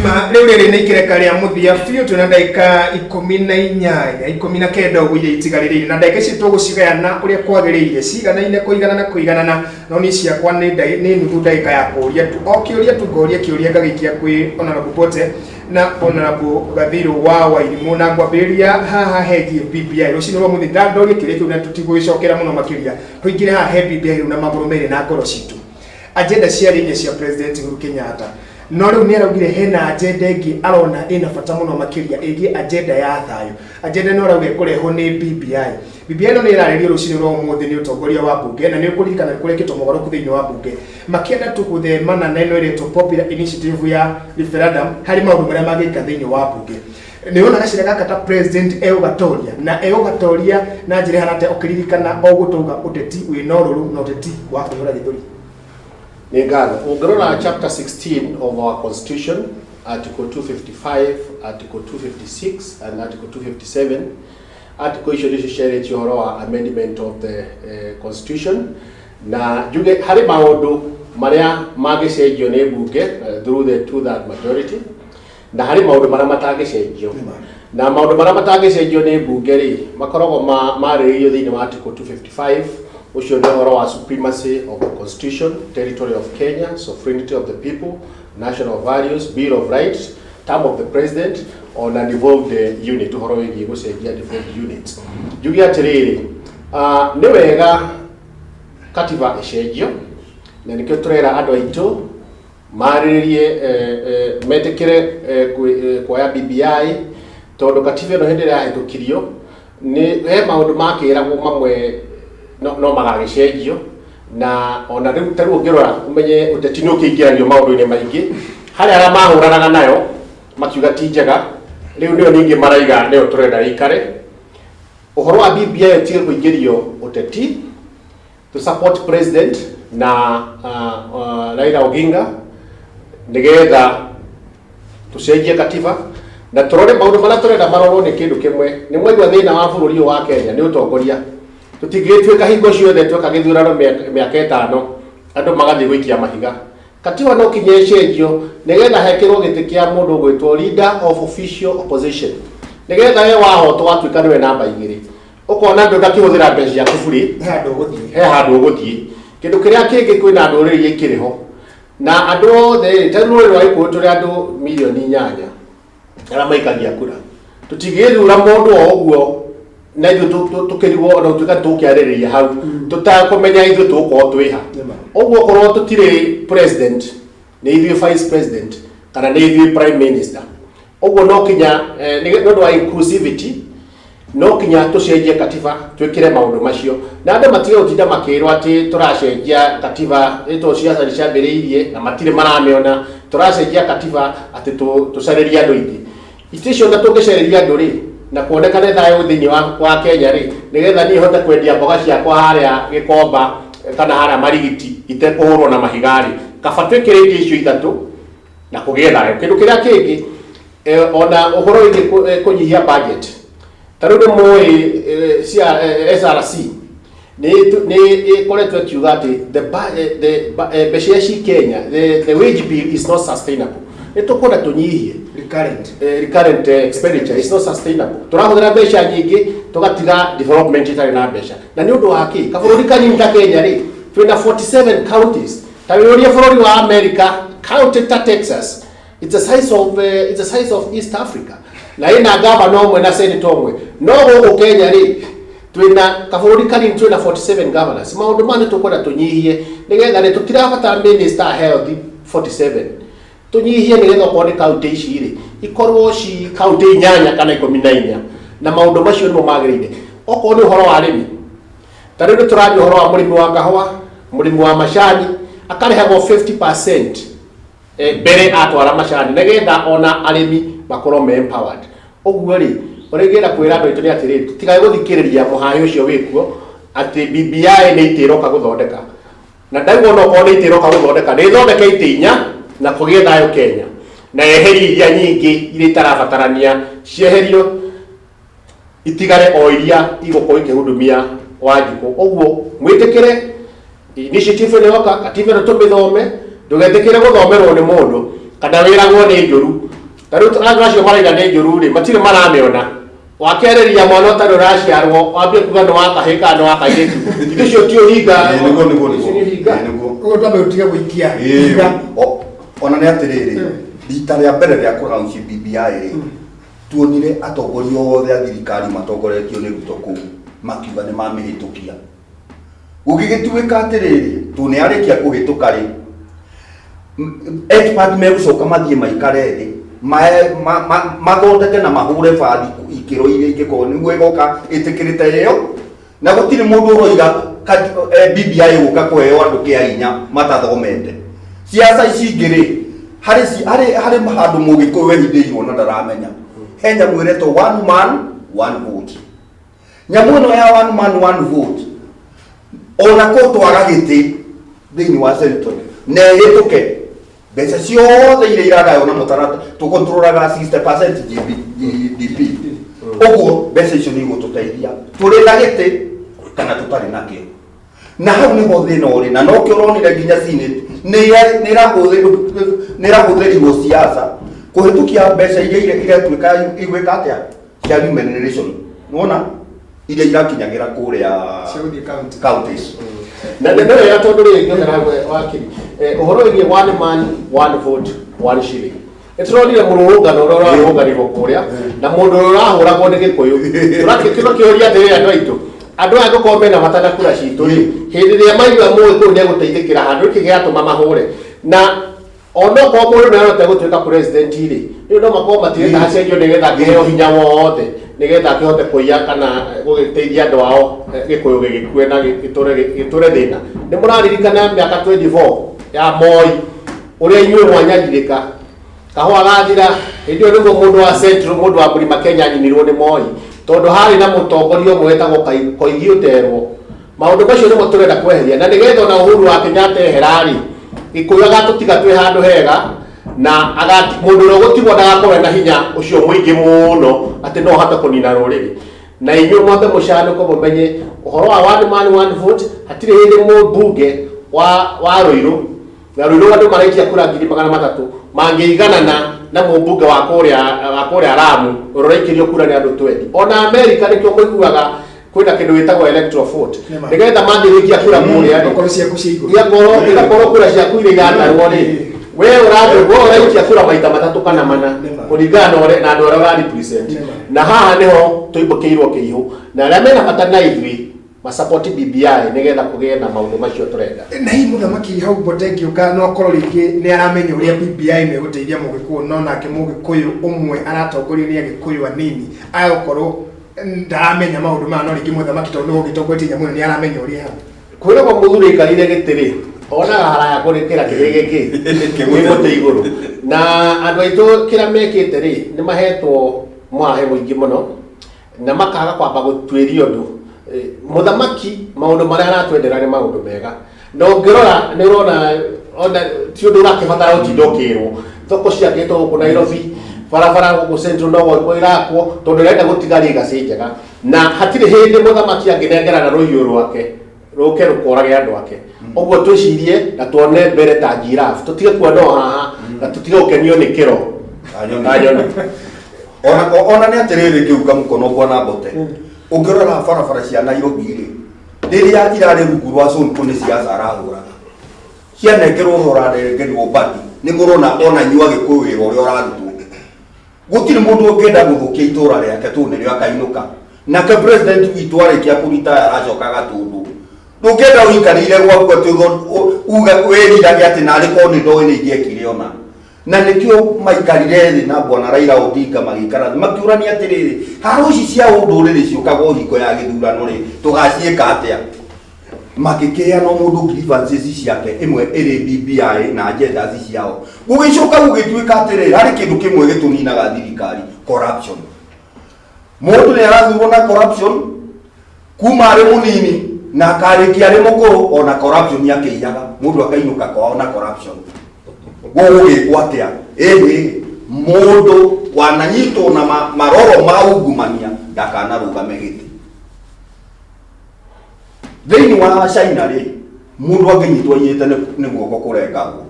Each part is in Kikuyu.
Nĩma rĩu rĩrĩ nĩ ikereka rĩa mũthia biũ, twĩna ndagĩka 18, 19 ũguo iria itigarĩrĩire, na ndagĩka ici tũgũcigayana ũrĩa kwagĩrĩire, ciganaine kũiganana kũiganana, no niĩ ciakwa nĩ nuthu ndagĩka ya kũũria tu o kĩũria tu, ngoria kĩũria ngagĩikia kwĩ Honorable Bote na Honorable Gathiru wa Wairimũ, na ngwambĩrĩria haha hegiĩ BBI. Rũcinĩ rwa mũthia ndandoria kĩũria kĩu na tũtigũgĩcokera mũno makĩria, tũingĩre haha he BBI rĩu na magũrũ merĩ na ngoro citũ. Agenda ciarĩ inya cia President Uhuru Kenyatta, no rĩu nĩ araugire hena agenda ĩngĩ arona ĩna bata mũno makĩria ĩgiĩ agenda ya thayũ. Agenda ĩno arauga ĩkũrehwo nĩ BBI. BBI ĩno nĩ ĩrarĩrio rũcinĩ rwa ũmũthĩ nĩ ũtongoria wa mbunge, na nĩ ũkũririkana nĩ kũrekĩtwo mogarũrũku thĩinĩ wa mbunge makĩenda tu gũthemana na ĩno ĩretwo popular initiative ya referendum harĩ maũndũ marĩa mangĩka thĩinĩ wa mbunge. Nĩ wona gacĩra gaka ta president egũgatoria, na egũgatoria na njĩra ĩhana atĩa, ũkĩririkana o ũguo twauga ũteti wĩna ũrũrũ na ũteti wa kwĩhũra gĩthũri? Nĩ ngatho. Ũngĩrora chapter 16 of our constitution, article 255, article 256 and article 257, article icio nĩcio ciarĩtie ũhoro wa amendment of the constitution, na njuge harĩ maũndũ marĩa mangĩcenjio nĩ mbunge through the two third majority, na harĩ maũndũ marĩa matangĩcenjio. Na maũndũ marĩa matangĩcenjio nĩ mbunge rĩ, makoragwo marĩrĩirio thĩinĩ wa article 255. Ũcio nĩ ũhoro wa supremacy of the constitution, territory of Kenya, sovereignty of the people, national values, Bill of Rights, term of the president, ona devolved unit, ũhoro wĩgiĩ gũcenjia devolved units. Njuge atĩrĩrĩ, nĩ wega katiba ĩcenjio, na nĩkĩo tũrera andũ aitũ marĩrĩrie, metĩkĩre kuoya BBI, tondũ katiba ĩno hĩndĩ ĩrĩa yahĩtũkirio nĩ he maũndũ makĩragwo mamwe no magagĩcenjio. Na ona rĩu ta rĩu ũngĩrora ũmenye ũteti nĩ ũkĩingĩragio maũndũ-inĩ maingĩ. Harĩ arĩa mahũranaga nayo makiuga ti njega, rĩu nĩyo ningĩ maraiga nĩyo tũrenda ĩikare. Ũhoro wa BBI ũtige kũingĩrio ũteti, to support president na Raila Odinga nigetha tucenjie katiba na turore maundu maria turenda marorwo. Nĩ kĩndũ kĩmwe nĩ mwaigua, thĩna wa bũrũri ũyũ wa Kenya nĩ ũtongoria. Tũtingĩgĩtuĩka hingo ciothe tweka gĩthurano mĩaka 5 andũ magathiĩ gũikia mahiga. Katiba no kinya ĩcenjio nĩgetha hekĩrwo gĩtĩ kĩa mũndũ ũgwĩtwo leader of official opposition, nĩgetha we wahotwo watuĩka nĩwe namba 2, ũkona ndũngakĩhũthĩra mbeca ciaku burĩ. He handũ ũgũthiĩ. He handũ ũgũthiĩ. Kĩndũ kĩrĩa kĩngĩ, kwĩna ndũrĩrĩ iria ikĩrĩ ho na andũ othe rĩ, ta rĩu rũrĩrĩ rwa Gĩkũyũ tũrĩ andũ mirioni 8 arĩa maikagia kura. Tũtingĩgĩthura mũndũ o ũguo na ithuĩ tũkĩrigwo ona gũtuĩka tũkĩarĩrĩria hau tũtakũmenya ithuĩ tũgũkorwo twĩha. Nĩma. Ũguo okorwo tũtirĩ president, nĩ ithuĩ vice president kana nĩ ithuĩ prime minister. Ũguo no kinya nĩ ũndũ wa inclusivity no kinya tũcenjie katiba, twĩkĩre maũndũ macio, na andũ matige gũtinda makĩrwo atĩ tũracenjia katiba ĩto ciaca nĩ ciambĩrĩirie na matirĩ maramĩona. Tũracenjia katiba atĩ tũcarĩrie andũ aingĩ itĩ icio, na tũngĩcarĩria andũ rĩ, na kuonekane thayũ thĩinĩ wa Kenya rĩ, nĩgetha niĩ hote kwendia mboga ciakwa harĩa Gĩkomba kana harĩa Marigiti itekũhũrwo na mahiga rĩ, kaba twĩkĩre itĩ icio ithatũ na kũgĩe thayũ. Kĩndũ kĩrĩa kĩngĩ, ona ũhoro wĩgiĩ kũnyihia budget, ta rĩu nĩ mũĩ cia SRC nĩ ĩkoretwo ĩkiuga atĩ the mbeca iria ci Kenya, the wage bill is not sustainable. Nĩ tũkwenda tũnyihie recurrent recurrent expenditure is not sustainable. Tũrahũthĩra mbeca nyingĩ, tũgatiga development ĩtarĩ na mbeca. Na nĩ ũndũ wa kĩ? Kabũrũri kanini ta Kenya rĩ, twĩna 47 counties. Ta wĩũrie bũrũri wa America, county ta Texas, it's the size of East Africa, na ĩna gavana ũmwe na senator ũmwe. No gũkũ Kenya rĩ, twĩna kabũrũri kanini, twĩna 47 governors. Maũndũ maya nĩ tũkwenda tũnyihie, nĩgetha rĩ, tũtirabatara minister health 47. Tũnyihie nĩgetha okorwo nĩ kaunti ici rĩ, ikorwo ci kaunti inyanya kana 14, na maũndũ macio nĩmo magĩrĩire. Okorwo nĩ ũhoro wa arĩmi, ta rĩu nĩ tũraria ũhoro wa mũrĩmi wa kahũa, mũrĩmi wa macani akarĩhagwo 50% mbere atwara macani, nĩgetha ona arĩmi makorwo me empowered. Ũguo rĩ, ũrĩa ingĩenda kwĩra andũ aitũ nĩ atĩrĩrĩ, tũtigae gũthikĩrĩria mũhaĩ ũcio wĩkuo atĩ BBI nĩ itĩ ĩroka gũthondeka. Na ndaigua ona okorwo nĩ itĩ ĩroka gũthondeka, nĩ ĩthondeke itĩ inya na kũgĩe thayũ Kenya, na yeherie iria nyingĩ iria itarabatarania, cieherio itigare o iria igũkorwo ikĩhudumia Wanjikũ. Ũguo mwĩtĩkĩre initiative ĩno yoka, katiba ĩno tũmĩthome. Ndũgetĩkĩre gũthomerwo nĩ mũndũ kana wĩragwo nĩ njũru. Ta rĩu andũ acio maraiga nĩ njũru rĩ, matirĩ maramĩona. Wakĩarĩria mwana ũtarĩ ũraciarwo, wambie kuga nĩ wa kahĩĩ kana nĩ wa kairĩtu. Ithuĩ ũcio ti ũhinga. Ĩĩ, nĩguo nĩguo nĩguo. Ũcio nĩ ũhinga. Ĩĩ, nĩguo. Ũguo twambe gũtiga gũikia Ĩĩ, ihiga. Ona nĩ atĩrĩrĩ, rita rĩa mbere rĩa kũlaunch BBI rĩ, tuonire atongoria othe a thirikari matongoretio nĩ Ruto kũu makiuga nĩ mamĩhĩtũkia. Gũgĩgĩtuĩka atĩrĩrĩ, tondũ nĩ yarĩkia kũhĩtũka rĩ, expert megũcoka mathiĩ maikare thĩ, mathondeke na mahũre bathi ikĩro iria ingĩkorwo nĩguo ĩgoka ĩtĩkĩrĩte ĩyo, na gũtirĩ mũndũ ũroiga BBI gũka kũheo andũ kĩa hinya matathomete. Siasa ici ingĩ rĩ, harĩ handũ mũgĩkũyũ ehithĩirwo na ndaramenya. He nyamũ ĩretwo one man one vote. Nyamũ ĩno ya one man one vote, ona ko twaga gĩtĩ thĩinĩ wa Central na ĩhĩtũke, mbeca ciothe iria iragaywo na mũtaratara tũkontrolaga 60% GDP, ũguo mbeca icio nĩ igũtũteithia tũrĩ na gĩtĩ kana tũtarĩ nakĩo. Na hau nĩho thĩna ũrĩ, na nokĩo ũronire nginya Senate nĩ ĩrahũthĩrirwo siasa kũhĩtũkia mbeca iria iratuĩka igwĩka atĩa cia remuneration, nĩwona iria irakinyagĩra kũrĩa Cia gũthiĩ county. Counties. Na nĩ wega tondũ rĩngĩ ngĩongera hau wakiri, ũhoro wĩgiĩ one man one vote one shilling, nĩ tũronire mũrũrũngano ũrĩa ũrarũrũnganirwo kũrĩa na mũndũ ũrĩa ũrahũragwo nĩ Gĩkũyũ. Tũrakĩũria atĩrĩrĩ, andũ aitũ, andũ aya gũkorwo mena bata na kura citũ rĩ, hĩndĩ ĩrĩa maigua Mũgĩkũyũ nĩ egũteithĩkĩra handũ, nĩkĩ gĩatũma mahũre? Na onokorwo mũndũ nĩ arahota gũtuĩka president rĩ, rĩu no makorwo matirenda acenjio nĩgetha akĩheo hinya wothe nĩgetha akĩhote kũiya kana gũgĩteithia andũ ao, Gĩkũyũ gĩgĩkue na gĩtũre thĩna. Nĩ mũraririkana mĩaka 24 ya Moi, ũrĩa inyuĩ mwanyarirĩka kahũa gathira? Hĩndĩ ĩyo nĩguo mũndũ wa Central, mũndũ wa Mlima Kenya anyinirwo nĩ Moi, tondũ harĩ na mũtongoria ũmwe wetagwo Koigi Ũterwo. Maũndũ macio nĩmo tũrenda kweheria, na nĩgetha ona Uhuru wa Kenyatta ehera rĩ, Gĩkũyũ agatũtiga twĩ handũ hega, na agati mũndũ ũrĩa ũgũtigwo ndagakorwo na hinya ũcio mũingĩ mũno atĩ no ahote kũnina rũrĩrĩ. Na inyuĩ mwambe mũcanũke, mũmenye ũhoro wa one man one vote. Hatirĩ hĩndĩ mũmbunge wa Rũirũ, na Rũirũ andũ maraikia kura 300,000, mangĩiganana na mũmbunge wa kũrĩa Lamu ũrĩa ũraikĩrio kura nĩ andũ 20. Ona Amerika nĩkĩo mũiguaga kwĩna kĩndũ gĩtagwo electoral vote, Nĩma. nĩgetha mathiĩ gũikia kura kũrĩa rĩ, Okorwo ciaku cia igũrũ. Igakorwo kura ciaku iria iratarwo rĩ, we ũrathiĩ we ũraikia kura maita matatũ kana mana Nĩma. kũringana na ũrĩa na andũ arĩa ũra represent. Nĩma. Na haha nĩho tũimbũkĩirwo kĩihũ, na arĩa mena bata na ithuĩ masapoti BBI nĩgetha kũgĩe na maũndũ macio tũrenda. Na hihi mũthamaki hau Mbote ngĩũka, no akorwo rĩngĩ nĩ aramenya ũrĩa BBI nĩ ĩgũteithia Mũgĩkũyũ, no nake Mũgĩkũyũ ũmwe aratongorio nĩ Agĩkũyũ anini, agũkorwo ndaramenya maũndũ maya, no rĩngĩ mũthamaki tondũ nĩwe ũgĩtongoretie nyamũ ĩno nĩ aramenya ũrĩa ĩhana. Kwĩragwo mũthuri aikarĩire gĩtĩ rĩ, onaga haraya kũrĩkĩra kĩrĩa gĩkĩ Kĩ mũtĩ igũrũ. Na andũ aitũ kĩrĩa mekĩte rĩ, nĩ mahetwo mwahe mũingĩ mũno na makaga kwamba gũtuĩria ũndũ. Mũthamaki maũndũ marĩa aratwendera nĩ maũndũ mega, na ũngĩrora nĩ ũrona ona ti ũndũ ũrakĩbatara gũtinda ũkĩrwo. Thoko ciakĩtwo gũkũ Nairobi, barabara gũkũ Central no gwakwo irakwo, tondũ ĩrenda gũtiga legacy njega. Na hatirĩ hĩndĩ mũthamaki angĩnengerana rũhiũ rwake rũke rũkorage andũ ake. Ũguo twĩcirie na tuone mbere ta giraffe, tũtige kuona o haha na tũtige gũkenio nĩ kĩro Ta nyoni. Ta nyoni. Ona nĩ atĩrĩrĩ, kĩu kamũkono bwana Mbote, ũngĩrora barabara cia Nairobi rĩ, rĩrĩa irarĩ rungu rwa Sonko nĩ siasa arahũraga, cianengerwo ũrĩa ũranengerwo Mbadi, nĩ mũrona ona inyuĩ Agĩkũyũ wĩra ũrĩa ũrarutwo. Gũtirĩ mũndũ ũngĩenda gũthũkia itũra rĩake tondũ nĩrĩo akainũka. Nake president witũ arĩkia kũritaya aracoka Gatũndũ. Ndũngĩenda ũikarĩire gwaku atĩ uge wĩrirage atĩ narĩ korwo nĩ ndoĩ nĩ ingĩekire ona. Na nĩkĩo maikarire thĩ na bwana Raila Odinga, magĩikara thĩ makiũrania atĩrĩrĩ, haro ici cia ũndũrĩrĩ ciũkaga o hingo ya gĩthurano rĩ, tũgaciĩka atĩa? Makĩkĩheana o mũndũ grievances ciake, ĩmwe ĩrĩ BBI na agendas ciao. Gũgĩcoka gũgĩtuĩka atĩrĩrĩ, harĩ kĩndũ kĩmwe gĩtũninaga thirikari, corruption. Mũndũ nĩ arathurwo na corruption kuma arĩ mũnini na akarĩkia arĩ mũkũrũ, ona corruption akĩiyaga, mũndũ akainũka kwao na corruption. Gũgũgĩkwo atĩa? Ĩhĩ, mũndũ wananyitwo na maroro ma ungumania ndakanarũgame gĩtĩ. Thĩinĩ wa China rĩ, mũndũ angĩnyitwo aiyĩte nĩ guoko kũrengagwo.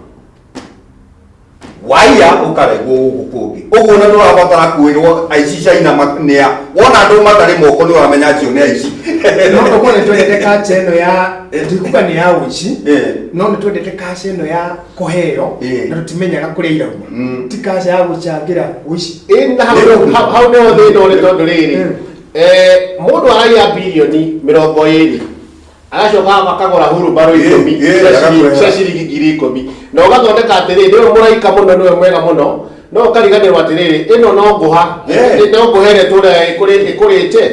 Waiya ũkaregwo gũkũ kũngĩ. Ũguo na ndũrabatara kwĩrwo aici China nĩa. Wona andũ matarĩ moko nĩ ũramenya acio nĩ aici. No tũkorwo nĩ twendete kacha ĩno ya ndikuga nĩ ya ũici, no nĩ twendete kacha ĩno ya kũheo na tũtimenyaga kũrĩa irauma. Ti kacha ya gũcangĩra ũici. Ĩĩ, na hau hau nĩho thĩna ũrĩ, tondũ rĩrĩ, mũndũ araiya birioni 20, agacoka akagũra hurumbarũ 10 cia ciringi 10,000, na ũgathondeka atĩrĩrĩ, nĩwe mũraika mũno, nĩwe mwega mũno, no ũkariganĩrwo atĩrĩrĩ, ĩno no ngũha no ngũha ĩrĩa ĩtũra ĩkũrĩte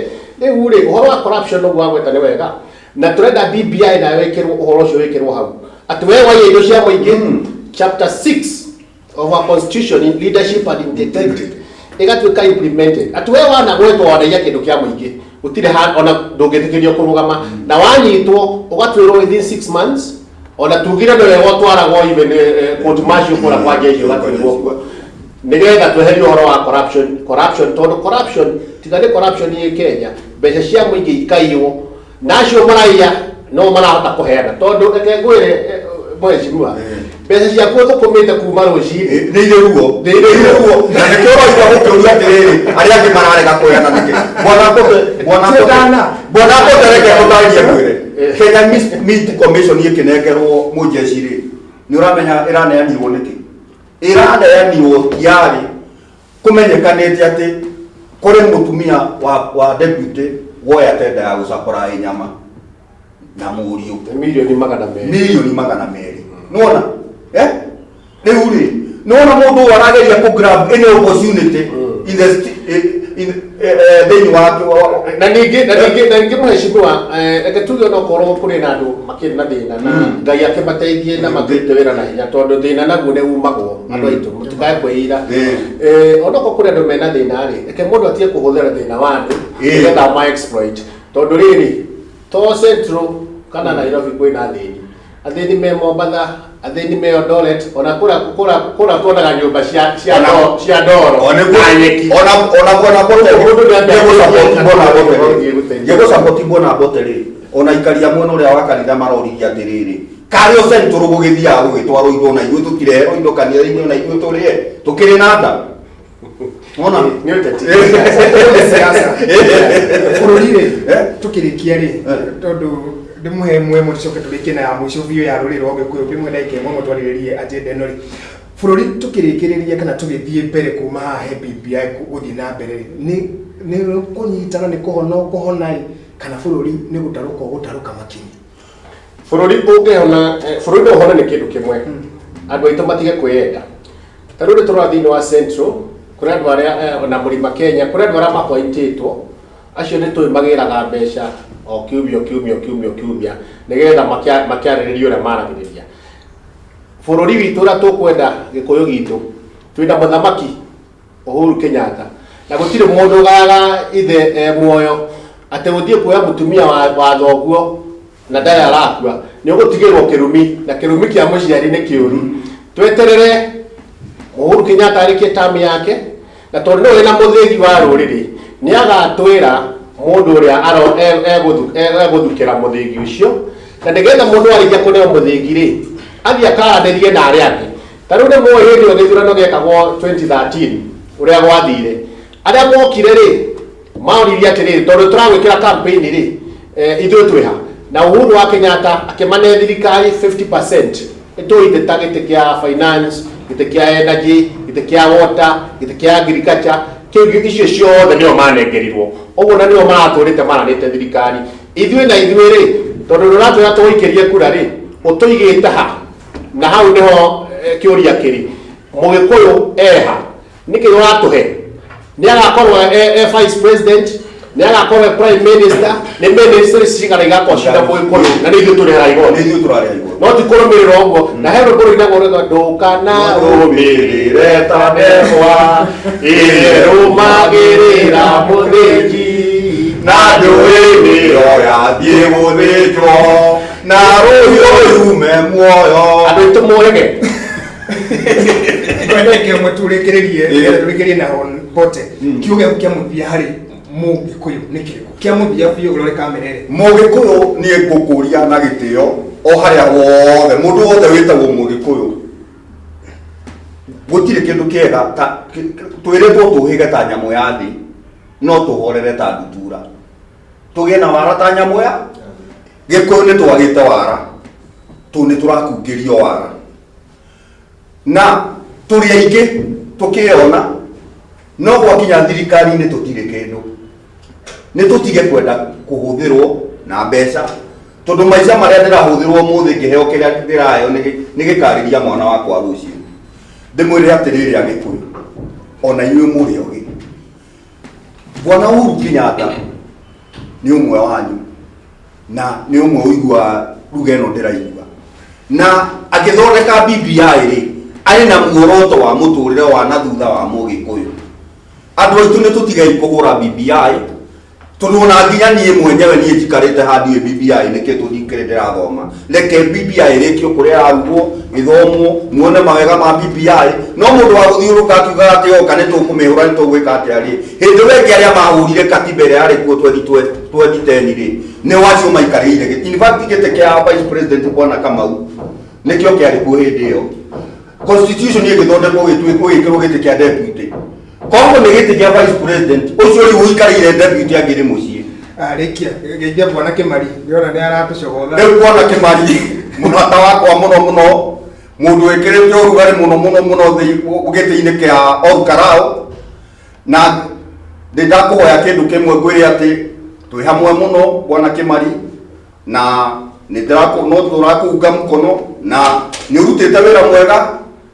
rĩu rĩ. Ũhoro wa corruption ũguo wagweta nĩ wega, na tũrenda BBI nayo ĩkĩrwo ũhoro ũcio, wĩkĩrwo hau atĩ we waiya indo cia mũingĩ. Chapter 6 of our constitution in leadership and integrity ĩgatuĩka implemented, atĩ we wanagwetwo wanaiya kĩndũ kĩa mũingĩ, gũtirĩ ona ndũngĩtĩkĩrio kũrũgama, na wanyitwo ũgatuĩrwo within 6 months, ona tugire nĩ wega ũtwaragwo even court martial kũrĩa kwa jeshi, ũgatuĩrwo kuo nĩgetha tweherie ũhoro wa corruption, tondũ corruption, tiga nĩ corruption ĩ Kenya, mbeca cia mũingĩ ikaiywo na acio maraiya no marahota kũheana, tondũ reke ngwĩre, mheshimiwa, mbeca ciaku ũthũkũmĩte kuma rũcinĩ Nĩ irĩ ruo. Nĩ irĩ ruo, na nĩkĩo ũraigua gũkĩũria atĩrĩrĩ, arĩa angĩ mararega kũheana nĩkĩ? Bwana Mbote, bwana Mbote, Ndana. bwana Mbote, reke ngũtarĩrie ngwĩre. Kenya Meat Commission ĩkĩnengerwo mũjeshi rĩ, nĩ ũramenya ĩraneanirwo nĩkĩ? Ĩraneanirwo tiarĩ kũmenyekanĩte atĩ kũrĩ mũtumia wa deputy woya tenda ya gũcakũra nyama na mũriũ. 200,000,000. 200,000,000, nĩwona? Rĩu rĩ, nĩwona mũndũ ũyũ arageria kũ grab any opportunity in the in thĩinĩ wa Na ningĩ mheshimiwa, reke tuge onokorwo kũrĩ na andũ makĩrĩ na thĩna, na Ngai akĩmateithie na makĩrute wĩra na hinya, tondũ thĩna naguo nĩ umagwo, andũ aitũ mũtikae kwĩira. Onokorwo kũrĩ andũ mena thĩna rĩ, reke mũndũ atige kũhũthĩra thĩna wa andũ nĩgetha ma exploit, tondũ rĩrĩ, to Central kana Nairobi kwĩna athĩni, athĩni me Mombatha, athĩni me Eldoret, ona kũrĩa tuonaga nyũmba cia ndoro na nyeki. Ona bwana Mbote, Mũndũ nĩ ngĩgũsupport bwana Mbote rĩ, Gũteithia. Ngĩgũsupport bwana Mbote rĩ, ona ikaria mwena ũrĩa wa kanitha maroririe atĩrĩrĩ, karĩ o Central gũgĩthiaga gũgĩtwarwo indo, na ithuĩ tũtireherwo indo kanitha-inĩ, ona ithuĩ tũrĩe tũkĩrĩ na nda, Wona? Nĩ ũteti. Nĩ siasa bũrũri rĩ. Tũkĩrĩkia rĩ, tondũ ndĩmũhe ĩmwe ĩmwe, tũcoke tũrĩkie na ya mũico biũ ya rũrĩrĩ rwa Gĩkũyũ, ndĩmũhe ndagĩka ĩmwe ĩmwe twarĩrĩrie agenda ĩno rĩ. Bũrũri tũkĩrĩkĩrĩria kana tũgĩthiĩ mbere kuma haha he BBI gũthiĩ na mbere rĩ, nĩ kũnyitana, nĩ kũhona kũhona ĩ, kana bũrũri nĩ gũtarũka ũgũtarũka makinya? Bũrũri ũngĩhona, bũrũri no ũhone nĩ kĩndũ kĩmwe, andũ aitũ matige kwĩyenda. Ta rĩu nĩ tũrora thĩinĩ wa Central, kũrĩ andũ arĩa na mũrima Kenya, kũrĩ andũ arĩa mapointĩtwo, acio nĩ tũĩ magĩraga mbeca o kiumia, o kiumia, o kiumia, o kiumia, nĩgetha makĩarĩrĩria ũrĩa maragĩrĩria bũrũri witũ, ũrĩa tũkwenda Gĩkũyũ gitũ. Twĩna mũthamaki Uhuru Kenyatta, na gũtirĩ mũndũ ũgayaga ithe muoyo atĩ gũthiĩ kuoya mũtumia wa thoguo na ndarĩ arakua, nĩ ũgũtigĩrwo kĩrumi, na kĩrumi kĩa mũciari nĩ kĩũru. Tweterere Uhuru Kenyatta arĩkie tamu yake, na tondũ nĩwe wĩna mũthĩgi wa rũrĩrĩ, nĩ agatwĩra mũndũ ũrĩa egũthukĩra mũthĩgi ũcio, na nĩgetha mũndũ arĩkia kũneo mũthĩgi rĩ, athiĩ akaranĩrie na arĩa angĩ. Ta rĩu nĩ mũĩ hĩndĩ ĩyo gĩthurano gĩekagwo 2013 ũrĩa gwathire, arĩa mokire rĩ, maoririe atĩrĩrĩ, tondũ tũragwĩkĩra campaign rĩ, ithuĩ twĩha na Uhuru wa Kenyatta akĩmane thirikari 50%, nĩtũĩ ta gĩtĩ kĩa finance, gĩtĩ kĩa energy, gĩtĩ kĩa water, gĩtĩ kĩa agriculture, kĩu icio ciothe nĩo manengerirwo ũguo, na nĩo maratũrĩte maranĩte thirikari. Ithuĩ na ithuĩ rĩ, tondũ ndũratwĩra tũgũikĩrie kura rĩ, ũtũigĩte ha? Na hau nĩho kĩũria kĩrĩ, Mũgĩkũyũ eha? Nĩkĩ ũratũhe? Nĩ agakorwo e vice president, nĩ agakorwo e prime minister, nĩ ministry cigana igakorwo cina Mũgĩkũyũ? Na nĩ ithuĩ tũrĩhaga igoti. Nĩ ithuĩ tũrarĩha igoti. No ti kũrũmĩrĩra ũguo, na he rwĩmbo rũinagwo rwĩtwa ndũkana rũmĩrĩre ta ndegwa ĩrũmagĩrĩra mũthĩnji, na njũĩ nĩyo yathiĩ gũthĩnjwo na rũhiũ yume muoyo. Andũ aitũ mũhĩge. Ndagĩka ĩmwe tũrĩkĩrĩrie, nĩgetha tũrĩkĩrĩrie na Hon Mbote. Kiugo gĩaku kĩa mũthia harĩ Mũgĩkũyũ nĩ kĩrĩkũ? Kĩa mũthia biũ, ũrore kamera ĩrĩa. Mũgĩkũyũ, niĩ ngũkũria na gĩtĩo o harĩa wothe, mũndũ wothe wĩtagwo Mũgĩkũyũ. Gũtirĩ kĩndũ kĩega ta twĩrĩtwo tũhĩge ta nyamũ ya thĩ, no tũhorere ta ndutura. Tũgĩe na wara ta nyamũ ya Gĩkũyũ nĩ twagĩte wara, tondũ nĩ tũrakungĩrio wara. Na tũrĩ aingĩ tũkĩona, no gwakinya thirikari-inĩ tũtirĩ kĩndũ. Nĩ tũtige kwenda kũhũthĩrwo na mbeca, tondũ maica marĩa ndĩrahũthĩrwo ũmũthĩ ngĩheo kĩrĩa ndĩraheo nĩ gĩkarĩria mwana wakwa rũciũ. Ndĩmwĩre atĩrĩrĩ Agĩkũyũ, ona inyuĩ mũrĩ ogĩ. Bwana Uhuru Kenyatta nĩ ũmwe wanyu na nĩ ũmwe ũiguaga ruga ĩno ndĩraigua, na agĩthondeka BBI rĩ, arĩ na muoroto wa mũtũrĩre wa na thutha wa Mũgĩkũyũ. Andũ aitũ nĩ tũtigei kũgũra BBI, tondũ ona nginya niĩ mwenyewe niĩ njikarĩte haha ndiũĩ BBI nĩkĩ tũndikĩrĩ ndĩrathoma. Reke BBI ĩrĩkio kũrĩa ĩrarugwo, ĩthomwo, muone mawega ma BBI. No mũndũ wa gũthiũrũrũka akiugaga atĩ oka nĩ tũkũmĩhũra nĩ tũgwĩka atĩa rĩ, hĩndĩ ĩyo ĩngĩ arĩa mahũrire katiba ĩrĩa yarĩ kuo 2010 rĩ, nĩo acio maikarĩire gĩtĩ. In fact gĩtĩ kĩa vice president Bwana Kamau nĩkĩo kĩarĩ kuo hĩndĩ ĩyo. Constitution ĩgĩthondekwo gĩtuĩkwo gĩkĩrwo gĩtĩ kĩa deputy. Koguo nĩ gĩtĩ kĩa vice president ũcio rĩu ũikarĩire deputy angĩrĩ mũciĩ. Arĩkia geithia Bwana Kĩmari, ndĩrona nĩ aratũcogotha. Rĩu Bwana Kĩmari mũrata wakwa mũno mũno, mũndũ wĩkĩrĩte ũrugarĩ mũno mũno mũno gĩtĩ-inĩ kĩa Ol Kalou, na nĩ ndakũhoya kĩndũ kĩmwe ngwĩre atĩ twĩ hamwe mũno Bwana Kĩmari, na nĩ no tũrakũunga mũkono na nĩ ũrutĩte wĩra mwega,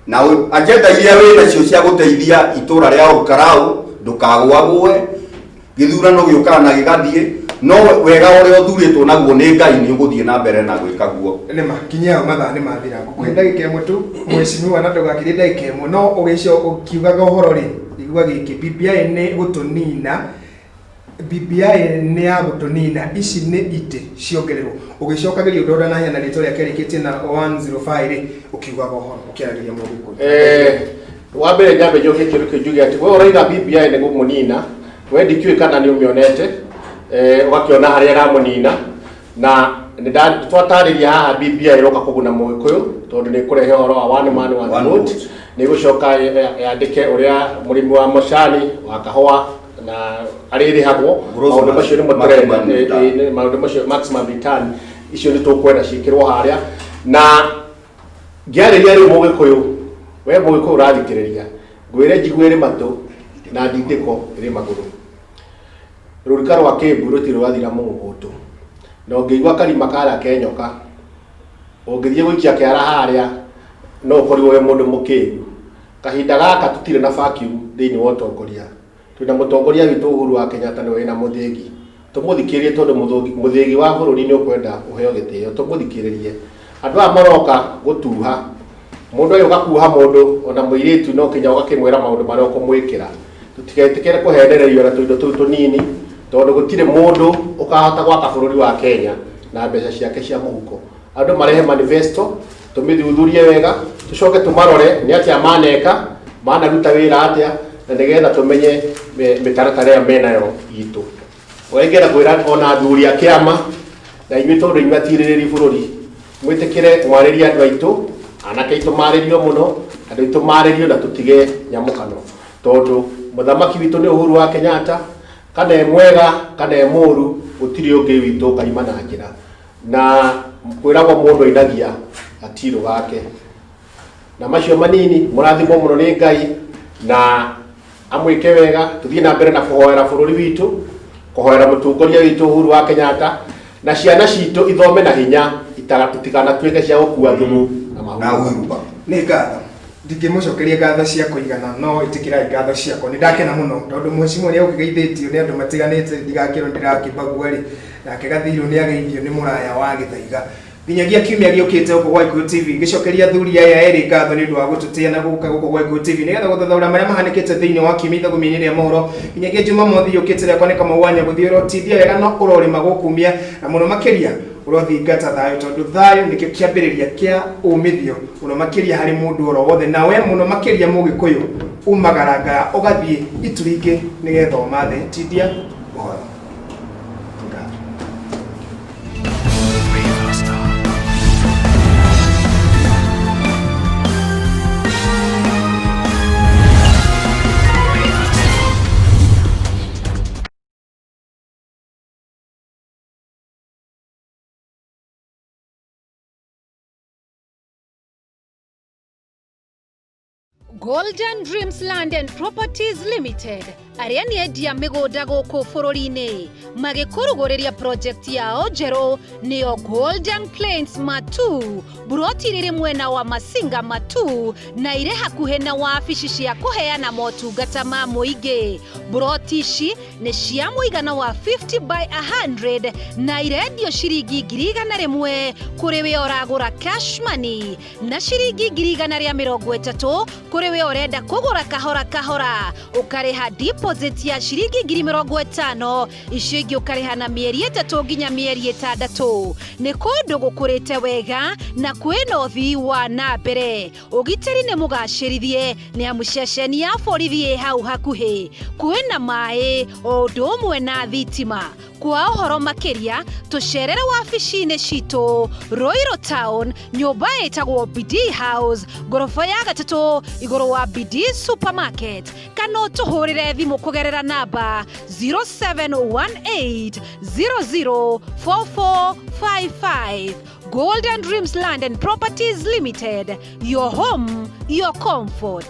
na agenda iria wĩ nacio cia gũteithia itũra rĩa Ol Kalou ndũkagũagũe. Gĩthurano gĩũkaga na gĩgathiĩ, no wega ũrĩa ũthurĩtwo naguo nĩ Ngai nĩ ũgũthiĩ na mbere na gwĩka guo. Nĩ ma kinyia mathaa nĩ mathira, ngũkũhe ndagĩka ĩmwe tu mheshimiwa, na ndũgakirie ndagĩka ĩmwe, no ũgĩcio ũkiugaga ũhoro rĩ, igua gĩkĩ, BBI nĩ gũtũnina, BBI nĩ ya gũtũnina, ici nĩ itĩ ciongererwo. Ũgĩcokagĩria ũndũ ũrĩa naheana rĩtwa rĩake rĩkĩtie na 105 rĩ, ũkiugaga ũhoro ũkĩaragĩria Mũgĩkũyũ. Wa mbere nyambe njokie kĩndũ kĩu njuge atĩ we ũraiga BBI nĩ gũmũnina, we ndikĩũĩ kana nĩ ũmĩonete, ũgakĩona harĩa ĩramũnina, na nĩ twatarĩria haha BBI ĩroka kũguna Mũgĩkũyũ tondũ nĩ ĩkũrehe ũhoro wa one man one One vote, vote. nĩ ĩgũcoka yandĩke ũrĩa mũrĩmi wa macani wa kahũa na arĩrĩhagwo. Gross Maũndũ macio nĩmo tũrenda, maximum return. Maũndũ macio maximum return icio nĩ tũkwenda ciĩkĩrwo harĩa. Na ngĩarĩria rĩu Mũgĩkũyũ, we Mũgĩkũyũ ũrathikĩrĩria, ngwĩre njigue ĩrĩ matũ na ndindĩko ĩrĩ magũrũ. Rũruka rwa kĩmbu rũtirĩ rwathira mũgũgũtũ, na ũngĩigua karima karĩa ke nyoka, ũngĩthiĩ gũikia kĩara harĩa no ũkorirwo wĩ mũndũ mũkĩgu. Kahinda gaka tũtirĩ na vacuum thĩinĩ wa ũtongoria. Twĩna mũtongoria witũ Uhuru wa Kenyatta nĩwe wĩna mũthĩgi. Tũmũthikĩrĩrie tondũ mũthĩgi wa bũrũri nĩ ũkwenda ũheo gĩtĩo. Tũmũthikĩrĩrie. Andũ aya maroka gũtuha. Mũndũ agĩũka kuha mũndũ ona mũirĩtu no kinya ũgakĩmwĩra maũndũ marĩa ũkũmwĩkĩra. Tũtigetĩkĩre kũhenererio na tũindo tũu tũnini tondũ gũtirĩ mũndũ ũkahota gwaka bũrũri wa Kenya na mbeca ciake cia mũhuko. Andũ marehe manifesto, tũmĩthuthurie wega, tũcoke tũmarore nĩ atĩa maneka, manaruta wĩra atĩa, na nĩgetha tũmenye mĩtaratara ĩyo menayo itũ. Ũrĩa kwĩra ona athuri a kĩama na inyuĩ tondũ inyuĩ atirĩrĩri bũrũri, mwĩtĩkĩre mwarĩrie andũ aitũ, anake aitũ marĩrio mũno, andũ aitũ marĩrio na tũtige nyamũkano, tondũ mũthamaki witũ nĩ Uhuru wa Kenyatta, kana e mwega kana e mũru, gũtirĩ ũngĩ witũ ũkaima na njĩra. Na kwĩragwo mũndũ ainagia gatirũ gake. Na macio manini, mũrathimwo mũno nĩ Ngai na amwĩke wega. Tũthiĩ na mbere na kũhoera bũrũri witũ, kũhoera mũtongoria witũ Uhuru wa Kenyatta, na ciana citũ ithome na hinya, itikanatuĩke cia gũkua thumu na mahuti. Na ũiruba. Nĩ ngatho. Ndingĩmũcokeria ngatho cia kũigana, no ĩtĩkĩrai ngatho ciakwa. Nĩ ndakena mũno tondũ mheshimiwa nĩ agũkĩgeithĩtio nĩ andũ matiganĩte, ndigakĩrwo ndĩrakĩmbagua rĩ, nake Gathirũ nĩ ageithio nĩ mũraya wa Gĩthaiga. Nginyagia kiumia gĩũkĩte gũkũ gwa Gĩkũyũ TV, ngĩcokeria athuri aya erĩ ngatho nĩ ũndũ wa gũtũtĩa na gũka gũkũ gwa Gĩkũyũ TV nĩgetha gũthathaũra marĩa mahanĩkĩte thĩinĩ wa kiumia ithagumia-inĩ rĩa mohoro. Nginyagia Jumamothi yũkĩte, rĩakwa nĩ Kamau wa Nyagũthiĩ, ũrotithia wega na ũrorĩma gũkumia, na mũno makĩria ũrothingata thayũ, tondũ thayũ nĩkĩo kĩambĩrĩria kĩa umithio mũno makĩria harĩ mũndũ oro wothe, nawe mũno makĩria Mũgĩkũyũ umagarangaga ũgathiĩ ituri ingĩ nĩgetha ũmathe. Tindia ũhoro. Ngatho. Golden Dreams Land and Properties Limited arĩa nĩ endia mĩgũnda gũkũ bũrũri-inĩ magĩkũrugũrĩria project yao njerũ, nĩyo Golden Plains Matu. Buroti rĩrĩ mwena wa Masinga Matu na irĩ hakuhĩ na wabici cia kũheana motungata ma mũingĩ. Buroti ici nĩ cia mũigana wa 50 by 100 na irendio ciringi 100,000 kũrĩ we ũragũra cash money na ciringi 130,000 kũrĩ we ũrenda kũgũra kahora kahora, ũkarĩha deposit ya ciringi 50,000, icio ingĩ ũkarĩha na mĩeri 3 nginya mĩeri 6. Nĩ kũndũ gũkũrĩte wega na kwĩna ũthii wa na mbere. Ũgitĩri nĩ mũgacĩrithie nĩ amu ceceni ya borithi ĩ hau hakuhĩ. Kwĩna maĩ o ũndũ ũmwe na thitima. Kwa ũhoro makĩria tũcerere wabici-inĩ citũ Ruiru Town, nyũmba ĩtagwo BD House, ngoroba ya gatatũ igũrũ wa BD Supermarket, kana ũtũhũrĩre thimũ kũgerera namba 0718 004455. Golden Dreams Land and Properties Limited, your home, your comfort.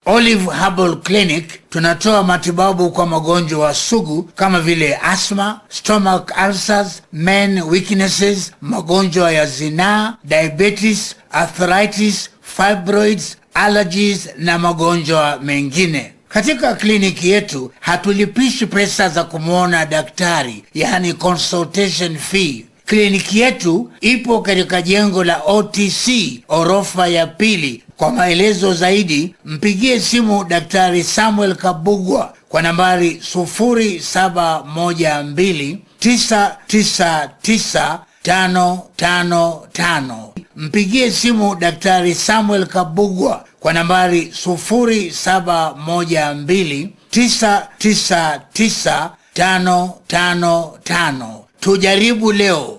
Olive Herbal Clinic tunatoa matibabu kwa magonjwa sugu kama vile asthma, stomach ulcers, men weaknesses, magonjwa ya zinaa, diabetes, arthritis, fibroids, allergies na magonjwa mengine. Katika kliniki yetu hatulipishi pesa za kumwona daktari, yani consultation fee. Kliniki yetu ipo katika jengo la OTC orofa ya pili. Kwa maelezo zaidi mpigie simu Daktari Samuel Kabugwa kwa nambari 0712 999 555. Mpigie simu Daktari Samuel Kabugwa kwa nambari 0712 999 555. Tujaribu leo.